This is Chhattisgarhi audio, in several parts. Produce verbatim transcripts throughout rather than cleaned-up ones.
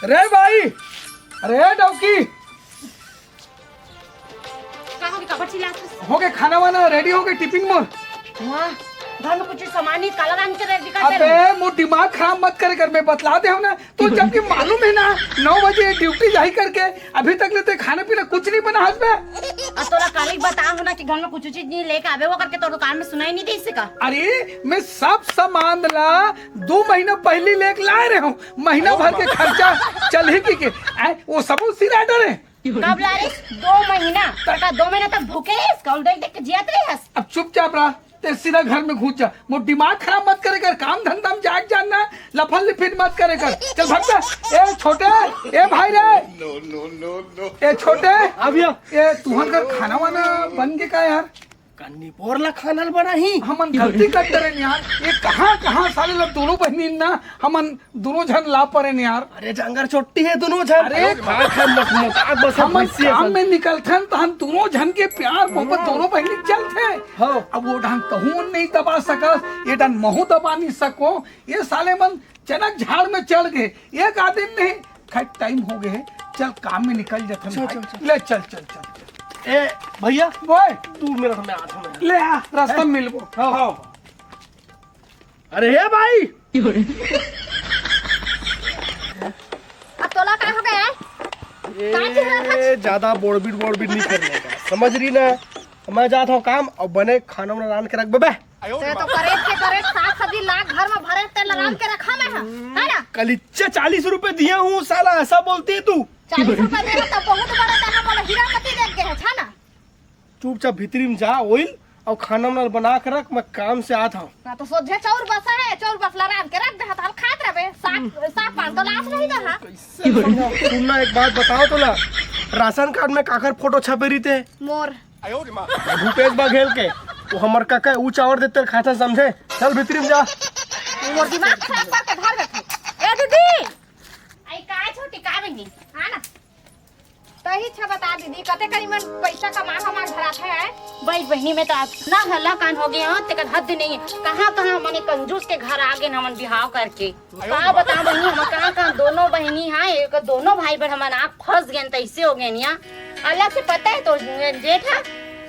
रे भाई, अरे डौकी, का होगे, काबर चिल्लात हस? होगे खाना वाना ready होगे, tiffin मोर। वाह, घर में कुछ सामान नहीं, काला रंग के ready कर दे। अबे, मोर दिमाग खराब मत करे कर, मैं बतला दे हूँ ना, तो जबकि मालूम है ना, नौ बजे duty जाही करके, अभी तक ले ते खाना पीना कुछ नहीं बना हस बे। अब तोला काली बता हूँ ना कि घर में कुछ चीज नहीं लेके आवे हो करके, तो दुकान में सुनाई नहीं दे इसका। अरे, मैं सब सामान ला दो महीना पहली लेके लाए रहे हूँ, महीना भर के खर्चा चल ही की के, आए, वो सब सिरा डरे। कब ला रे? दो महीना। त- का दो महीना तक भूखे रहिस? कौन देख देख के जियत रहिस? अब चुपचाप रह, ते सीधा घर में घुस जा। मोर दिमाग खराब मत करे कर, काम धंधा में जाग जानना, लफन लिफिन मत करे कर। चल भाग जा। ए छोटे, ए भाई रे। ए छोटे। हाँ भैया। ए तुहर घर खाना वाना बन के का यार? कन्नी पोर ला खाना ल बनाही। हमन गलती कर डरेन यार, ये कहाँ कहाँ साले ला दोनों बहिनी ना, हमन दोनों झन ला परेन यार। अरे जांगर चोट्टी है दोनों झन। अरे खा खा मस मोटात बस हमन भैंसी काम असन। में निकलथन त हम दोनों झन के प्यार मोहब्बत दोनों बहिनी चलथे। हाँ। अब वो डान तहूँ नहीं दबा सकस, ये डान महू दबा नहीं सको। ये साले मन चनक झाड़ में चढ़ गए, एक आदमी नहीं। खैर, टाइम हो गए है, चल काम में निकल जाते हैं चल, भाई। चल, चल। ले चल, चल, चल। ए भैया, ओए। तू मेरा समय आता मैं। ले आ, रास्ता में मिलबो। हाँ। हाँ। अरे हे भाई। अब तोला का हो गया है? का चीज रहा था? ए, ज्यादा बोड़बिट बोड़बिट नहीं करने का, समझ रही ना? मैं जाता हूँ काम और बने खाना वाना रांध के रख बे। ते तो करेट के करेट साग सब्जी ला घर में भरे तेल रांध के रखा मैं है, है ना? कलिच्चे चालीस रुपए दिए हूँ साला, ऐसा बोलती है तू? चालीस रुपए दे तो बहुत बड़ा तेरा मोला हीरा मोती देख के है, है ना? चुपचाप भीतरी में जा, ऑयल और खाना वाना बना के रख, मैं काम से आता हूँ। हाँ, तो सोझे चाउर बसा है, चाउर बसला रांध के रख दे, हताल खात रहबे, साग, साग पान तो लाश नहीं दहा। कैसे समझाऊं? सुनना, एक बात बताओ तो ना, राशन कार्ड में काकर फोटो छपे रही थे? मोर। भूपेश बघेल के, वो हमर काका, ऊ चाउर देते खाता, समझे? चल भीतरी में जा। मोर दिमाग खराब करके धर देथे। ए दीदी, आई का छोटी का बनी? हाँ ना। तही छ बता दीदी, कते करी मन पैसा कमा कमा धरात है? भाई बहिनी में तो इतना हल्ला कान हो गया हो, तेकर हद नहीं है। कहाँ कहाँ मने कंजूस के घर आ गए हमन बिहाव करके। का बताओ बहिनी, हम कहाँ कहाँ दोनों बहिनी हाँ, एक दोनों भाई बहन हमन आँख फंस गए, तैसे हो गए निया। अलग से पता है तो जेठ है,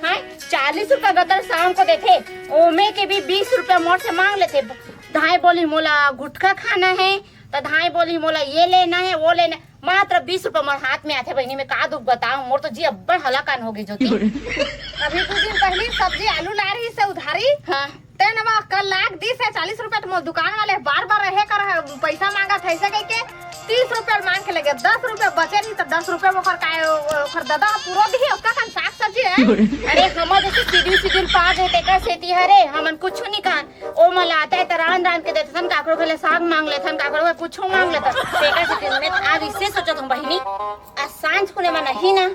हाँ, चालीस रुपया गदर शाम को देथे, ओमे के भी बीस रुपया मोर से मांग लेथे। धाई बोली मोला गुटखा खाना है, तो धाई बोली मोला ये लेना है, वो लेना है। मात्र बीस रुपया मोर हाथ में आथे बहिनी, मैं का दुख बताऊं, मोर तो जी अब्बड़ हलाकान हो गई ज्योति। अभी दो दिन पहली सब्जी आलू ला रही से उधारी, हाँ। तेन वा कल लाख दिस है चालीस रुपया, तो मोर दुकान वाले बार बार रहे कर है, पैसा मांगा था ऐसे कह के तीस रुपया मांग के लगे, दस रुपया बचे नहीं तो दस रुपया ओकर काय, ओकर दादा पूरा दी है, उसका खान साग सब्जी है। अरे हमर जैसे सिडिल सिडिल पार है, तेकर सेती हरे, हमन कुछ नहीं खान। ओ मन आते त रांध रांध के देथन, काकरो घर ले साग मांग लेथन, काकरो घर कुछो मांग लेथन। तेकर से दिन में आज इसे सोचत हूँ बहिनी, आज सांझ होने में नहीं ना,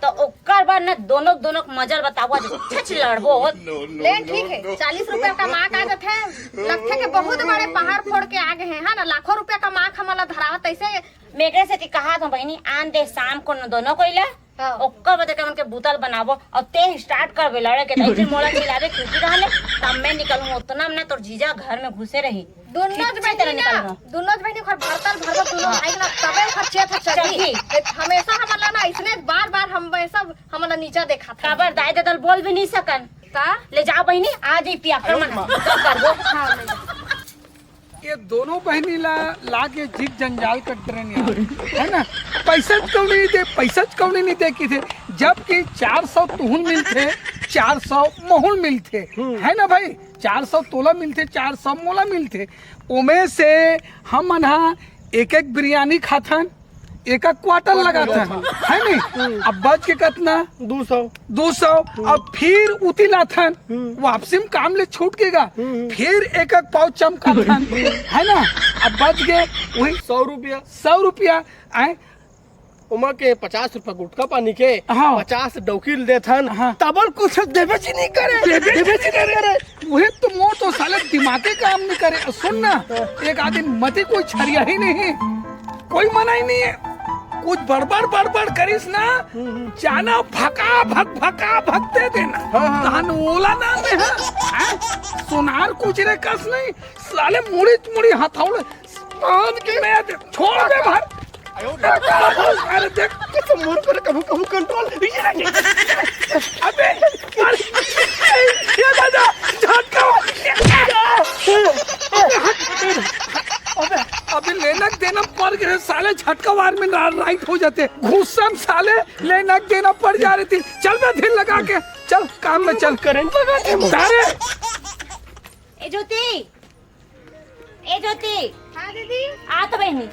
तो ओकर बर ना दोनों दोनों के मजल बताबो, आज छछ लड़बो। ले ठीक है, चालीस रुपया का माँ का जथे, लगथे के बहुत बड़े पहाड़ फोड़ के आ गए हैं, है ना, लाखों रुपया का माँ हमला धरावत ऐसे। मेकरे से कहा था बहिनी, आन दे शाम को न दोनों कोई ला, हाँ। ओकर बदे के मन के बुतल बनाबो, और ते स्टार्ट करबे लड़े के, तैसे मोला चिल्लाबे खिड़की रहले, तब मैं निकलूं, उतना में ना तोर जीजा घर में घुसे रही। दोनों ठीक तरह बहिनी ना, निकलबो। दोनों बहिनी ओकर भरतल भरबो, दोनों हाँ। भाई ना, तबे ओकर चेत ह चली। चली। हमेशा हमला ना, इसने बार बार हम सब हमला नीचा देखा था। काबर दाई ददल बोल भी नहीं सकन। का? ले जाओ बहिनी, आ जाई पिया कर मन। अरे माँ। का करबो? हाँ, ले जाओ। ये दोनों बहिनी ला, ला के जिग जंजाल कर डरेन यार, है ना? पैसा च कौड़ी नहीं दे, पैसा च कौड़ी नहीं दे किथे, जबकि चार सौ तुहुन मिलथे, चार सौ महुन मिलथे, हम्म। है ना भाई? चार सौ तोला मिलथे, चार सौ मोला मिलथे, ओमे से हम मन हा एक एक बिरयानी खाथन, एक एक क्वार्टर क्वार्टर लगाथन, लगाथन। है नहीं? हम्म। अब बच के कतना? दो सौ। दो सौ, हम्म। अब फिर उती लाथन, हम्म। वापसी में काम ले छूट गेगा, हम्म। फिर एक एक पाव चमकाथन, है ना? अब बच गए वही सौ रुपया। सौ रुपया, आए? ओमा के पचास रुपया गुटखा पानी के, हाँ। पचास डौकी ल देथन, हाँ। तबल कुछ देबे ची नहीं करे, देबे ची नहीं करे। वही तो मोर तो साले दिमागे काम नहीं करे। सुन ना, एक आदमी मती कोई छरिया ही नहीं, कोई मना ही नहीं है। कुछ बड़बड़ बड़बड़ करिस ना, हम्म, हम्म। जाना भका भक, भका भक दे देना। हाँ, हाँ। धान ओला ना में है, हैं? सोनार कुछ रे कस नहीं, साले मुड़ी मुड़ी हथौड़े, बांध के मैं दे, छोड़ दे भाई। अरे देख, कसम मोर पर कभू कभू कंट्रोल। अबे, अरे, ये दादा, झटका। अबे, अबे, अभी लेना देना पड़ गए साले, झटका वार में रा-, राइट हो जाते। गुस्सा में साले लेना देना पड़ जा रही थी। चल बे, ढील लगा के चल, काम में चल। करंट लगा दे। तारे। ए ज्योति, ए ज्योति। हाँ दीदी। आ तो बहिनी।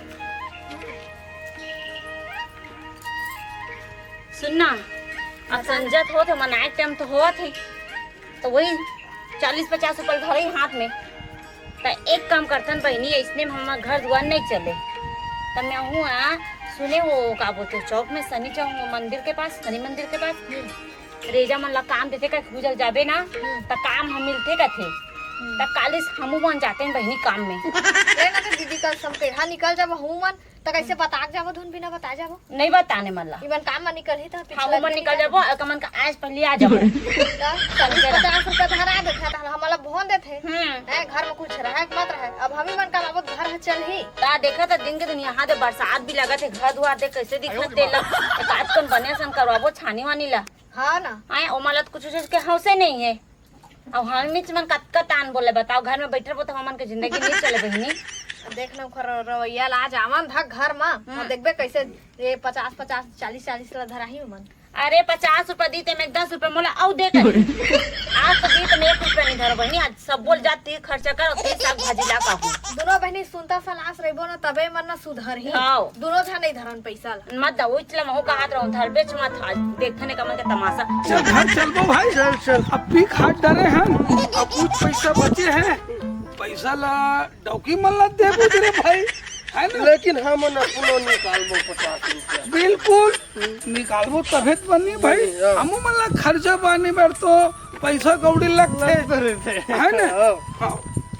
सुन ना, अब संझा तो होत हे, मनाए के टाइम तो होत हे, तो वही चालीस पचास रुपया धरे हाथ में। त एक काम करथन बहिनी, अइसने में हमर घर दुआर नहीं चले। त मैं हूँ आ, सुने हो का बोलते चौक में, शनि चौक में, मंदिर के पास, शनि मंदिर के पास, रेजा मन ला काम देथे, कहे पूजा जाबे ना, हम्म। त काम हम मिलथे कथे। हम्म। त काले से हमू मन जाते हैं बहिनी काम में। ए ना तो दीदी, कल से हम कहा निकल जाबो, हमू मन त कैसे बता के जाबो, धुन बिना बता जाबो? नहीं बताने मन ला। इमन काम में निकल ही तो हमू मन निकल जाबो, अउ कमन का आज पहले आ जाबो। त चालीस पचास रुपया धरा देथे, त हमला भोन देथे। हम्म। हैं, घर में कुछ रहे के मत रहे, अब हम ही मन कमाबो, घर ह चल ही। त देखा त दिन के दिन यहाँ दे बरसात भी लगत हे, घर दुआर दे कैसे दिखत तेला, एक आध कन बने सन करवाबो छानी वानी ला। हाँ ना। आए, ओमा ला त कुछ चीज के हौसे नहीं है। अब हम मिच मन कतका तान बोले, बताओ, घर में बैठे रहो तो हमन के जिंदगी नहीं चले बहिनी। देख ना, ओकर रवैया ला आज आवन धक घर में, हम्म। और देखबे कैसे ये पचास पचास, चालीस चालीस ला धराही मन। अरे, पचास रुपया दी ते मैं दस रुपया मोला अउ दे करी। आज तो दी ते मैं एक रुपया नहीं धरो बहिनी, आज सब बोल जाती खर्चा करो, तीस साग भाजी ला का हूँ। दोनों बहिनी सुनता सलास रहिबो ना, तबे मन ना सुधर ही। आओ। दोनों झन नहीं धरन पैसा ला। मत दा, उचला महू का हाथ रहूं, धर बेच मत, आज देखने का मन के तमाशा। चल घर चलबो भाई। चल, चल। अब पीक हाथ डरे हैं, अब कुछ पैसा बचे हैं, पैसा ला डौकी मन ला देबो रे भाई, है ना? लेकिन हमन अपनो निकालबो पचास रुपया। बिल्कुल, निकालबो तभे तो बनी भाई। हाँ। हमू मन ला खर्चा पानी बर तो पैसा कौड़ी लगथे, लगते रहते। है ना? हाँ। हाँ।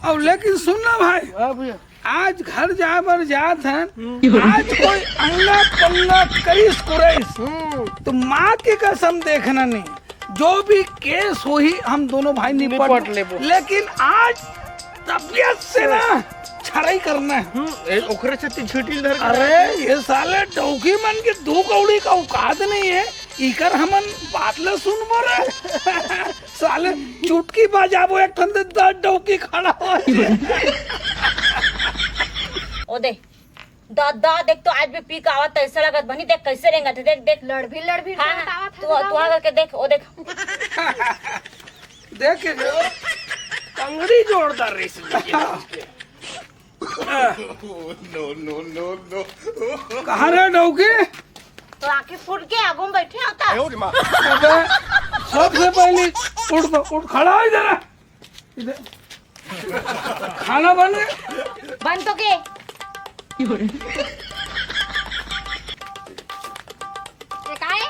अब लेकिन सुन ना भाई, हाँ भैया। आज घर जाए बर जात हन, हम्म। आज कोई अंगा पंगा करिस कुरइस, हम्म। तो माँ की कसम देखना नहीं, जो भी केस होही हम दोनों भाई निपट निपट लेबो। लेकिन आज तबियत से ना छरई करना है। हम्म, ए, ओकरे से ती छुट्टी धर के अरे, ये साले डौकी मन के दू कौड़ी का औकात नहीं है, इकर हमन बात ला सुनबो रे। साले चुटकी बजाबो, एक ठन दे दस डौकी खड़ा हो जाए। ओ दे, दा, दा, देख तो आज भी पी के आवत, ऐसा लगत बनी, देख कैसे रेंगत है, देख, देख। लड़ भी, लड़ भी हाँ, रेंगत आवत है, तू, तू आ करके देख, ओ देख। देख के जो, कंगड़ी जोरदार रही इसमें। No, no, no, no। कहाँ रे डौकी? तो आंखें फूट के आगू में बैठे होता। अबे, सबसे पहले उठ, उठ खड़ा हो इधर। इधर। खाना बन गया? बन तो के। ये का है?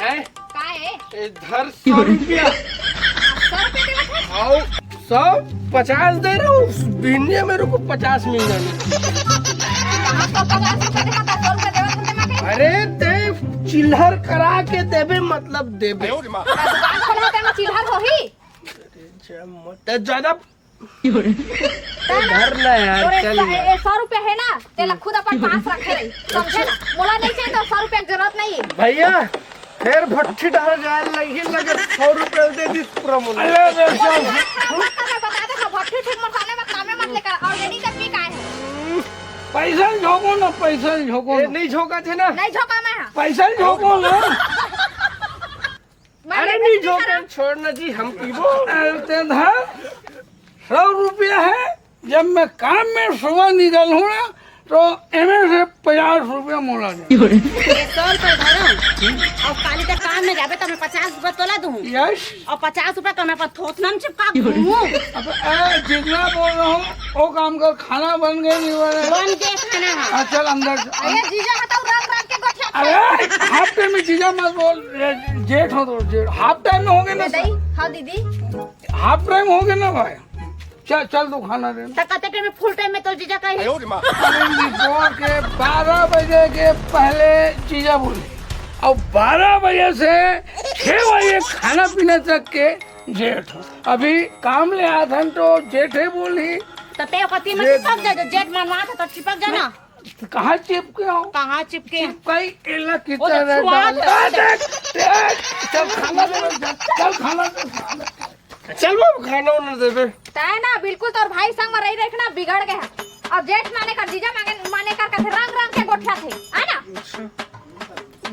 हैं? का है? ए, धर सौ रुपया। सौ रुपया देवत है? आओ, सौ पचास दे रहा हूँ, बिन्ने मेरे को पचास मिल जाने। कहाँ सौ पचास रुपया देवत है, सौ रुपया देवत है, देवत है? अरे, ते चिल्हर करा के देबे, मतलब देबे। दुकान खोला है, तेरे में चिल्हर होही? ते ज्यादा ए, धर ना यार, तोरे चल स-, यार। ए, सौ रुपया है ना, तेला खुद अपन पास रखे रही, समझे ना? मोला नहीं चाहिए तो सौ रुपया की जरूरत नहीं है। भैया, फिर भट्ठी डहर जाए लगी, लगे सौ रुपया दे दी पूरा मोला। अरे, अरे, सौ। मत कर, बता दे, हाँ, भट्ठी ठीक मसाले मत, कामे मत लेकर, और ये नहीं तक भी काय है। पैसा झोंको ना, पैसा झोंको ए, ना। नहीं झोंका थे ना। नहीं झोंका मैं, हाँ। पैसा झोंको ना। मैं अरे लेबे नहीं, नहीं जो करा। कर, छोड़ ना जी, हम पीबो। अरे ते धर, सौ रुपया है, जब मैं काम में सुबह निकल हूँ ना, तो एमे से पचास रुपया मोला दे। ये सौ रुपया धरो, और काली तक काम में जाबे, तो मैं पचास रुपया तोला दूँ। यस। और पचास रुपया का मैं अपन थोथना में चिपका घूमूँ। अब, ए, जितना बोल रहा हूँ, वो काम कर, खाना बन गए, नहीं बने? बन गए खाना, हाँ। हाँ, चल अंदर। अरे जीजा, हटाओ, रंग रंग के गोठिया। अरे, हाफ टाइम में जीजा मत बोल, ए, जेठ हो तो जेठ, हाफ टाइम में होगे ना। दई, हाँ दीदी। हाफ टाइम होगे ना भाई, चल, चल तू खाना दे। त कते टाइम में फुल टाइम में तो जीजा कही? अरे, दोपहर के बारह बजे के पहले जीजा बोली, और बारह बजे से छह बजे खाना पीना तक के जेठ। अभी काम ले आथन तो जेठे बोली। त ते ओकर तीन में जेठ। चिपक जा, जो जेठ मनवा था तो चिपक जा ना। कहाँ चिपके हो? कहाँ चिपके? चिपकाई एला वो किचन तो में छुआ डाल। दे। आ, देख, देख, चल खाना दे, चल खाना दे। चल बाबू, खाना उना देबे। तय ना, बिल्कुल तोर भाई संग में रही रही ना बिगड़ गए है। अब जेठ माने कर, जीजा माने, माने कर, कथे रंग रंग के गोठिया थे, है ना?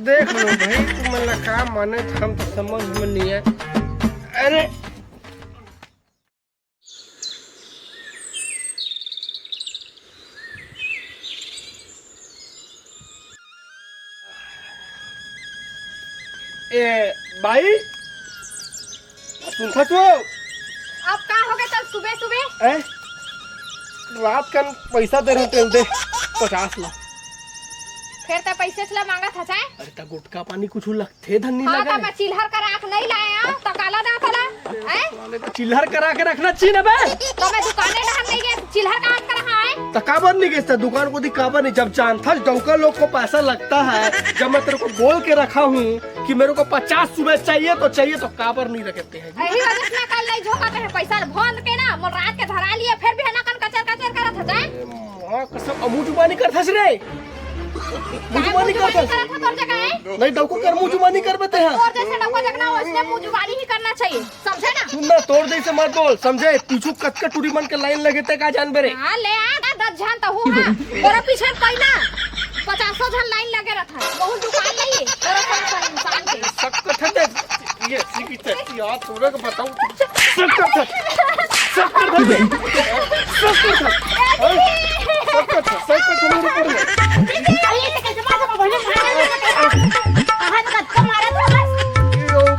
देख लो भाई, तुमन ला का माने, हम तो समझ में नहीं है। अरे ए, बाई, सुनथस वो? अब का हो गए तब सुबह सुबह? ए, रात कन पैसा दे रहे तेल दे, पचास ला। फिर ते पैसे ला मांगत हस, हैं? अरे, त गुटखा पानी कुछ लगथे धन नहीं हाँ, लगा त है। मैं चिल्हर कर आँख नहीं लाया, त काला ना तला, हैं? साले तो चिल्हर करा के रखना चाहिए ना बे। तो मैं दुकाने ना नहीं गए, चिल्हर का आँख कर हाँ है? त काबर नहीं गए? दुकान को दी काबर नहीं? जब जानथस डौका लोग को पैसा लगता है, जब मैं तेरे को बोल के रखा हूँ कि मेरे को पचास सुबह चाहिए तो चाहिए, तो काबर नहीं रखते हैं जी? यही वजह से मैं कल नहीं झोंका ते हैं पैसा भोंद के ना, मोर रात के धरा लिए, फिर भी है ना कन कचर कचर करत हस, हैं? माँ कसम, अमू जुबानी करथस रे। मुँह जुबानी करथस। करत हस तोर जगह है? नहीं, डौको कर मुँह जुबानी कर बते हैं। तोर जैसे डौको जगना, वैसने मुँह जुबानी ही करना चाहिए, समझे ना? सुन ना, तोर जैसे मत बोल, समझे? पीछू कतका टूरी मन के लाइन लगे ते का जान बे रे? हाँ, ले आ, दस झन तो हूँ, हाँ। तोरा पीछे कोई ना, पचासों झन लाइन लगे रखा है। बहुत दुकान नहीं है, तोरा पचासों इंसान के। शक कथे दे, ये सीखी थे, यार, तोरा को बताऊँ। शक कथे, शक कथे, शक कथे, शक कथे, शक कथे मेरे ऊपर में। अरे, ये तो कैसे मार, भले मार, कहाँ से कब मारा था बस?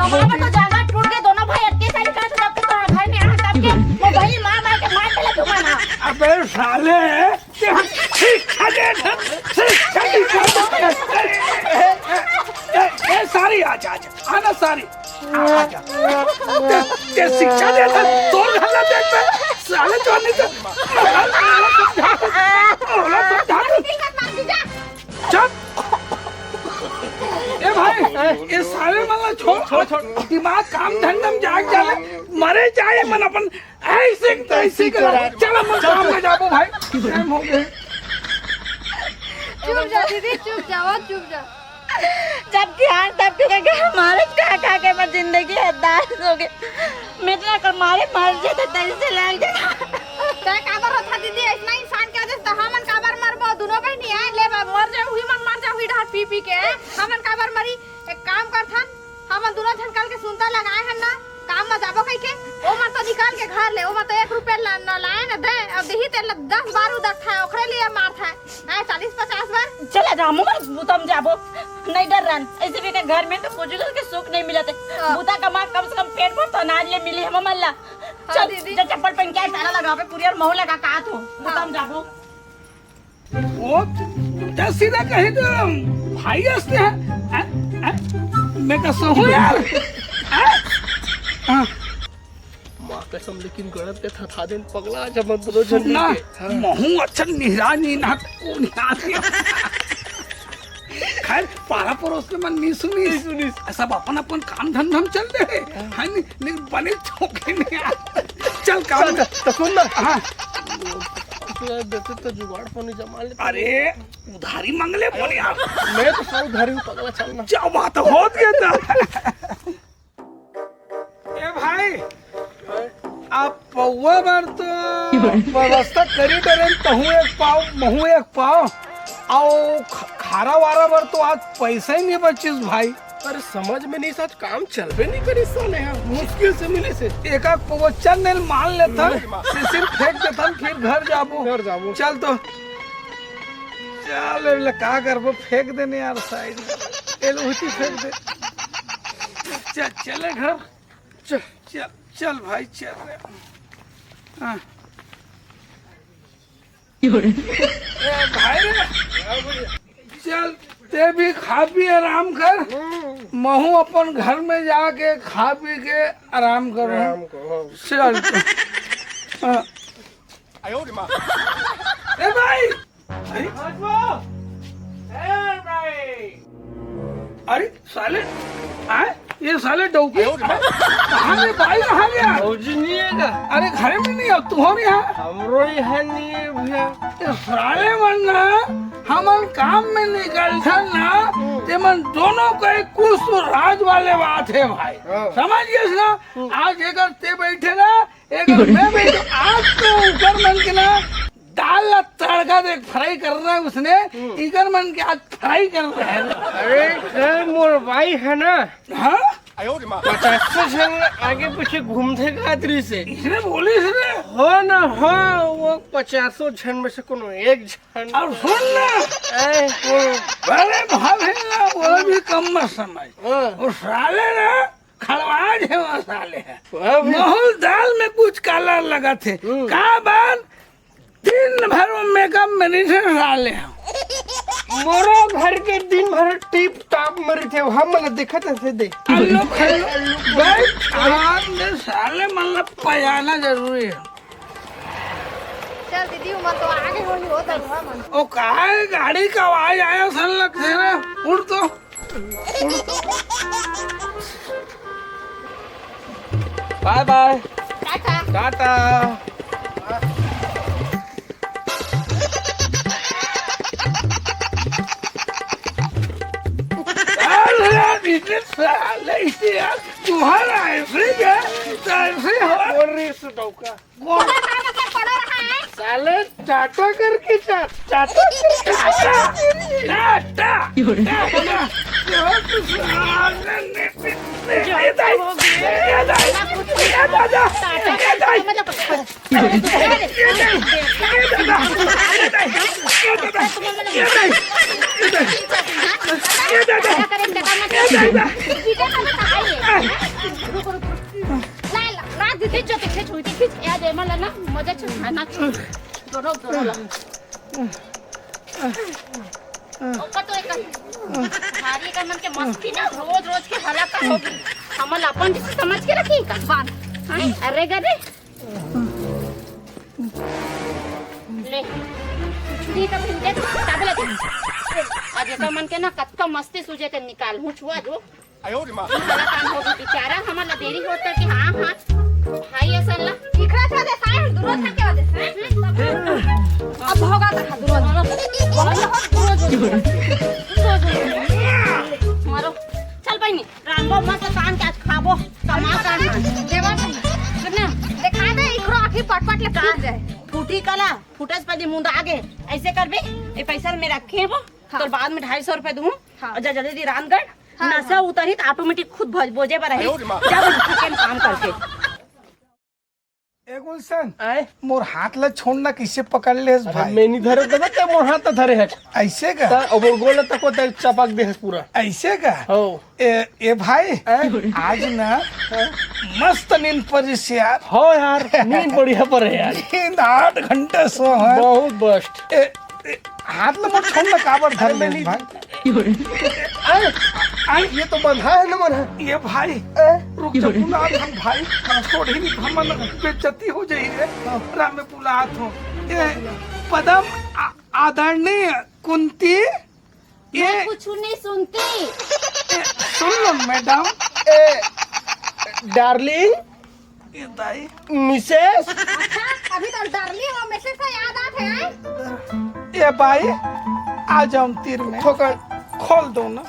कमरा में तो जागा टूट के दोनों भाई अटके सारी का, तो जब तक घर में आ, तब के वो भाई मार मार के मार डाला तुम्हारा। अबे साले, शिक्षा दे, शिक्षा दे। ए, ए, ए, ए, सारी, आजा, आजा, आना सारी, आ, आजा। ते, ते शिक्षा दे, तोर घर ला देख बे, साले जवानी से, मोला समझा, मोला समझा। चुप। ए भाई, ए साले मन ला छोड़, छोड़, छोड़। दिमाग काम धंधा में जाग जाले, मरे जाए मन अपन ऐसे तैसे करा। चल, हम काम में जाबो भाई, टाइम हो गए। चुप जा दीदी, चुप जा, वो चुप जा। जब ध्यान तब के हमारे खा खा के मैं जिंदगी हदास हो गई। मैं इतना कर मारे मर जाता, तैसे लग जाता। तय काबर होता दीदी, ऐसना इंसान के वजह से तो हमन काबर मरबो, दोनों बहनी है, ले बा, मर जा, हुई मन मर जा, हुई डहर पी पी के, हमन काबर मरी? एक काम करथन, हमन दूनों झन कल के सुनता लगाए हन ना, काम म जाबो कहिके, ओमन तो निकाल के घर ले, ओमन तो एक रुपया ला-, न लाए न दे, अब देही तेला दस बार उदक था, ओखरे लिए मार था, हैं, चालीस पचास बार। चला जा, हमन बुता म जाबो, नहीं डर रन, ऐसे भी के घर में तो बुजुर्ग के सुख नहीं मिलत है। हाँ। बुता कमा कम से कम पेट भर तो अनाज ले मिली हम मन ला। हाँ, चल, दीदी। जा चप्पल पहन के आ, ताला लगा पे, कुरियर महू लगा का तू, बुता म जाबो। वो उल्टा सीधा कहे तो भाई हंसते हैं। हैं? हैं? मैं कहा सहू यार। हैं? हाँ। माँ कसम, लेकिन गणत के थथा दिन पगला जब हम दोनों जन सुनना, मिलके। हाँ। महू अच्छा निहरा नहीं ना, कौन याद है? खैर, पारा पड़ोस के मन नहीं सुनी। नहीं सुनी। सब अपन अपन काम धंधा में चल रहे हैं। हाँ। है नहीं, नहीं बने चौके नहीं आ। चल काम चल, चल, तो सुन ना। हाँ। तो यार, देते तो जुगाड़ पानी जमा लेते। अरे, उधारी मांग ले, बोल यार। मैं तो सब उधारी में पगला चलना। क्या बात हो गया था? ए भाई, आप पौवा बार तो व्यवस्था करी डरेन, तहू एक पाव, महू एक पाव, आओ ख-, खारा वारा बार तो आज पैसा ही नहीं बचिस भाई। अरे समझ में नहीं, आज काम चलबे नहीं करी साले, हाँ, मुश्किल से मिले से। एक आध पौवा चंद मान लेथन, नहीं। सिसिर फेंक देथन, फिर घर जाबो। घर जाबो। चल तो। चल, ए ले का करबो, फेंक देने यार साइड में। ए ले उठी फेंक दे। चल, चले घर। चल। चल, चल भाई, चल रे। हाँ। ए भाई रे, चल, ते भी खा पी आराम कर, महू अपन घर में जाके खा पी के आराम करो। आराम करो। चल। हाँ। ए भाई, अरे, ए भाई। अरे साले, आए, ये साले डौकी। कहाँ गए भाई, कहाँ गया? भौजी नहीं है का? अरे घर में नहीं है, तू हो नहीं है? हमरो ही है नहीं है भैया। ये साले मन ना, हमन काम में निकलथन ना, ते मन दोनों के कुछ तो राज वाले बात हे भाई। हाँ। समझ गेस ना? आज एकर ते बइठे ना, एकर मैं बइठे, आज तो उकर मन के ना दाल ला तड़का दे, फ्राई कर रहा है उसने, इकर मन के आज फ्राई कर रहा है। अरे, सर, मोर भाई है ना? हाँ? पचासों झन आगे पीछे घूमथे का दृश्य। इसने बोली इसने? हो ना, हो, वो पचासों झन में से कोनो एक झन। अब सुन ना, ए, वो अरे भाभी ना, वो भी कम मत समझ। हाँ। वो साले ना, खड़वाज है वो साले है। हाँ भाई। महूल दाल में कुछ काला लगा थे। हम्म। का बात? दिन भर वो मेकअप में नहीं थे साले। मोरो घर के दिन भर टिप टॉप में रहिथे, हम मन देखत हसे दे। अल्लू खल्लू, भाई, आराम दे साले, मतलब पयाना जरूरी है। चल दीदी, वो मन तो आगे होही, हो तरुआ मन। ओ, काय गाड़ी का आवाज आया सन लगथे ना, उठ तो। बाय बाय। टाटा। टाटा। अरे यार, इतने साले इसे यार, तुम्हारा ऐसे क्या? ऐसे हो? बोल रही सुनौका। वो साले टाटा करके चा-, टाटा करके टाटा, टाटा, टाटा। ये दाई, ये दाई, ये दादा, ये दाई, ये दाई, ये दादा, ये दाई, ये दाई, ये दाई, ये दादा, ये दाई। ला, ला, ला, दीदी, जो दिखे, छुई दिखे, या दे, मला ना, मजा छुई, ना छुई। दोनों, दोनों ला। ओकर तो एक भारी का मन के मस्ती ना, रोज, रोज के हला का होगी। हमन अपन जिसे समझ के रखी, का बात। हाँ, अरे गदे। ले, छुरी का भिंडे, ताबे लगे। आज एकर मन के ना, कतका मस्ती सूझे ते निकाल, हूँ छुआ जो। साला काम होगे, बेचारा हमन ला देरी होत करके, हाँ, हाँ। भाई असन ला। इखरा था दे, साइड दूर था क्या दे, हैं? अब होगा तो खा दूर। बहुत, बहुत दूर हो जाओ। दूर हो जाओ। मारो। चल बहिनी, रामबो मस्त तान के आज खाबो। कमा का देवा। सुन ना। देखा दे, इखरो आखिर पटपट ले फूट जाए। फूटी कला, फूटस पर दी मुंदा आगे। ऐसे करबे, ये पैसा में रखे वो। हाँ। तो बाद में ढाई सौ रुपए दूँ। हाँ। और जा जल्दी जल्दी रांध गड़। हाँ, नशा हाँ। उतरही त automatic खुद भज-, बोजे बर आही। अरे माँ। जा बस थकेन काम करके। ए गुलशन, आए? मोर हाथ ला छोड़ ना, कइसे पकड़ लेस अरे भाई? मैं नहीं धरे, तब ते मोर हाथ धरे है। ऐसे का? त अब गोल तक को ते चपक दे है पूरा। ऐसे का? हो। ए, ए भाई, आए? आज ना हाँ। मस्त नींद परिस यार। हो यार, नींद बढ़िया परे यार। नींद आठ घंटे सो है। बहुत best। ए, ए, हाथ ला मोर छोड़ ना, काबर धर अरे मैं लेस नहीं भाई? अरे, अरे, ये तो बंधा है ना, मन है। ये भाई, ए? रुक जा, बुला हम भाई, छोड़ ही नहीं, हमन बेइज्जती हो जाई रे। हाँ। राम में बुलात हो। ये पदम आ-, आदरणीय कुंती, ये मैं कुछ नहीं सुनती। ए, सुन लो मैडम। ए, darling। ए दाई। Missus। अच्छा, अभी तो darling और missus से याद आत है, हैं? ए भाई, आ जाओ तीर में। खोकन। खोल दो ना।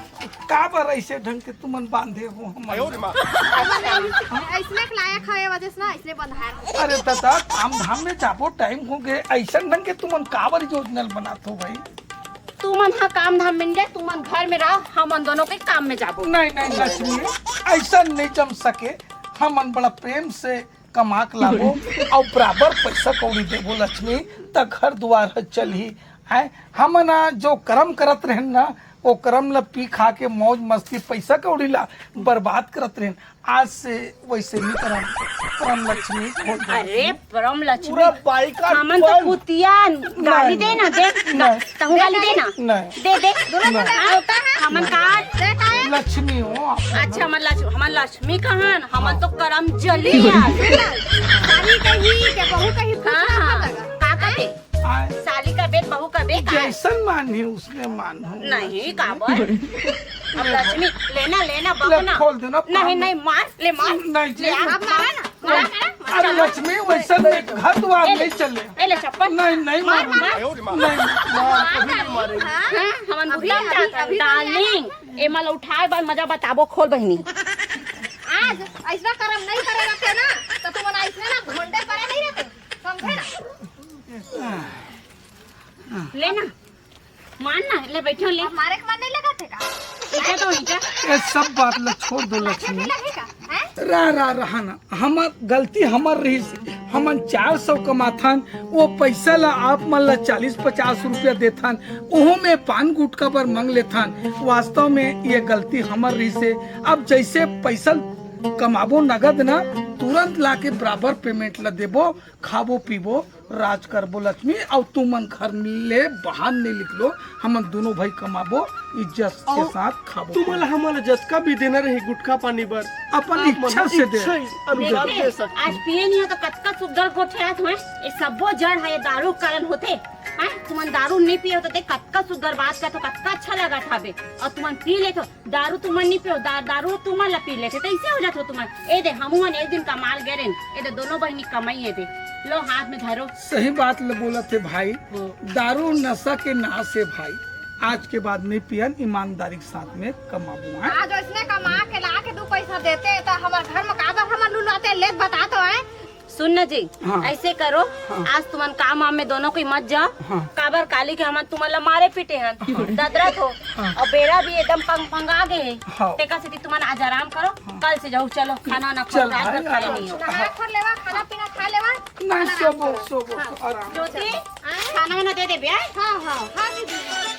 काबर ऐसे ढंग के तुमन बांधे हो हमन? अइसने के लायक है, ये वजह से ना, इसलिए बंधाए रहो। अरे दादा, काम धाम में जाबो, time हो गए, ऐसन ढंग के तुमन काबर योजना बनात हो भाई? तुमन हा काम धाम में नहीं जाए, तुमन घर में रहो, हमन दोनों के काम में जाबो। नहीं, नहीं लक्ष्मी, ऐसा नहीं जम सके। हमन बड़ा प्रेम से कमा के लाबो अउ बराबर पैसा कौड़ी देबो लक्ष्मी, त घर दुआर ह चलही। हैं, हमन ह जो करम करत रहेन ना, वो करम ल पी खा के मौज मस्ती पैसा कौड़ी ला बर्बाद करत रहेन। आज से वैसे नहीं करम। परम लक्ष्मी खोल दे। अरे परम लक्ष्मी, पूरा बाइकाट हमन तो बंद। कुतिया गाली नहीं, दे ना, दे नहीं, तहूँ गाली दे ना। नहीं। दे दे। नहीं। हाँ, हमन का लक्ष्मी हो आप। अच्छा, हमन लक्ष्मी, हमन लक्ष्मी कहाँ न? हमन तो करम जली यार। साली कही के बहू कही पूछ हाँ, हाँ। का कहे? आए। साली का बेट बहू का बेट आए। जैसन मानी उसने मानो। नहीं, काबर? अब लक्ष्मी, लेना, लेना, ले, बकना। खोल देना, नहीं, पानी। नहीं, मार, ले मार। नहीं, ले, जी। आप मारा ना, मारा, मारा, अरे लक्ष्मी, वैसा नहीं, घर द्वार ए ले, नहीं चले। ए ले चप्पल। नहीं, नहीं मार, मार, मार। मार। नहीं, मार, कभी नहीं मारेगी। हाँ, हमन अभी, गुस्सा में अभी, जात हन। अभी, डार्लिंग, एमा ला उठाए बर मजा बताबो, खोल बहिनी। आज ऐसा करम नहीं करे रहते ना, तो तुमन ऐसने ना घोंडे पड़े नहीं रहते, समझे ना? ले ना, मान ना, ले बैठो, ले। अब मारे के मन नहीं लगा थे का? इधर तो, इधर। ये सब बात ला छोड़ दो लाठी लक्ष्मी। नहीं लगे का? हैं? रह, रह, रहा ना। हमर गलती हमर रहिस। हमन चार सौ कमाथन, वो पैसा ला आप मन ला चालीस पचास रुपया देथन, ओहू में पान गुटखा बर मांग लेथन। वास्तव में ये गलती हमर रहिस हे। अब जैसे पैसा कमाबो नगद ना, तुरंत लाके बराबर पेमेंट ला देबो, खाबो पीबो, राज करबो लक्ष्मी, अउ तुमन घर ले बाहर नहीं निकलो, हमन दोनों भाई कमाबो, इज्जत के अउ साथ खाबो तुमन पीबो। हमन ला जतका भी देना रही गुटखा पानी बर, अपन आप मन इच्छा से दे। इच्छा अनुसार देखे, दे सकती। आज पिए नहीं हो तो कतका सुग्घर गोठियात हो, ये सब्बो जड़ है, ये दारू के कारण होथे। हैं? तुमन दारू नहीं पिए हो तो देख कतका सुग्घर बात करत हो, कतका अच्छा लगत हवे, अउ तुमन पी लेत हो, दारू तुमन नहीं पियो, दा-, दारू तुमन ला पी लेथे, तो ऐसे हो जात हो तुमन। ए दे, हमू मन एक दिन कमाल गे रेन, ए दे, दोनों बहिनी कमाई, ए दे, लो हाथ में धरो। सही बात ल बोलत हे भाई, हम्म। दारू नशा के नाश हे भाई, आज के बाद नहीं पियन, ईमानदारी के साथ में कमाबो, हैं? आज ऐसने कमा के ला के दू पैसा देते, तो हमर घर में काबर हमर लुलाते, ले बता तो, हैं? सुन न जी, हाँ। ऐसे करो, हाँ। आज तुमन काम वाम में दोनों कोई मत जाओ। हाँ। काबर काली के हमन तुमन ला मारे पीटे हन, हाँ। ददरत हो, हाँ। अउ बेरा भी एकदम पंग पंगा गे हे। हाँ। तेकर सेती तुमन आज आराम करो, हाँ। कल से जाओ, चलो खाना वाना खाओ, चल रात भाई, भर खाए आराम नहीं हो। से। नहा खोर लेवा, खाना पीना खा लेवा, नहीं, आराम सोबो, करो। सोबो, हाँ। आराम। ज्योति, खाना वाना दे देबे, आय? हाँ, हाँ, हाँ दीदी।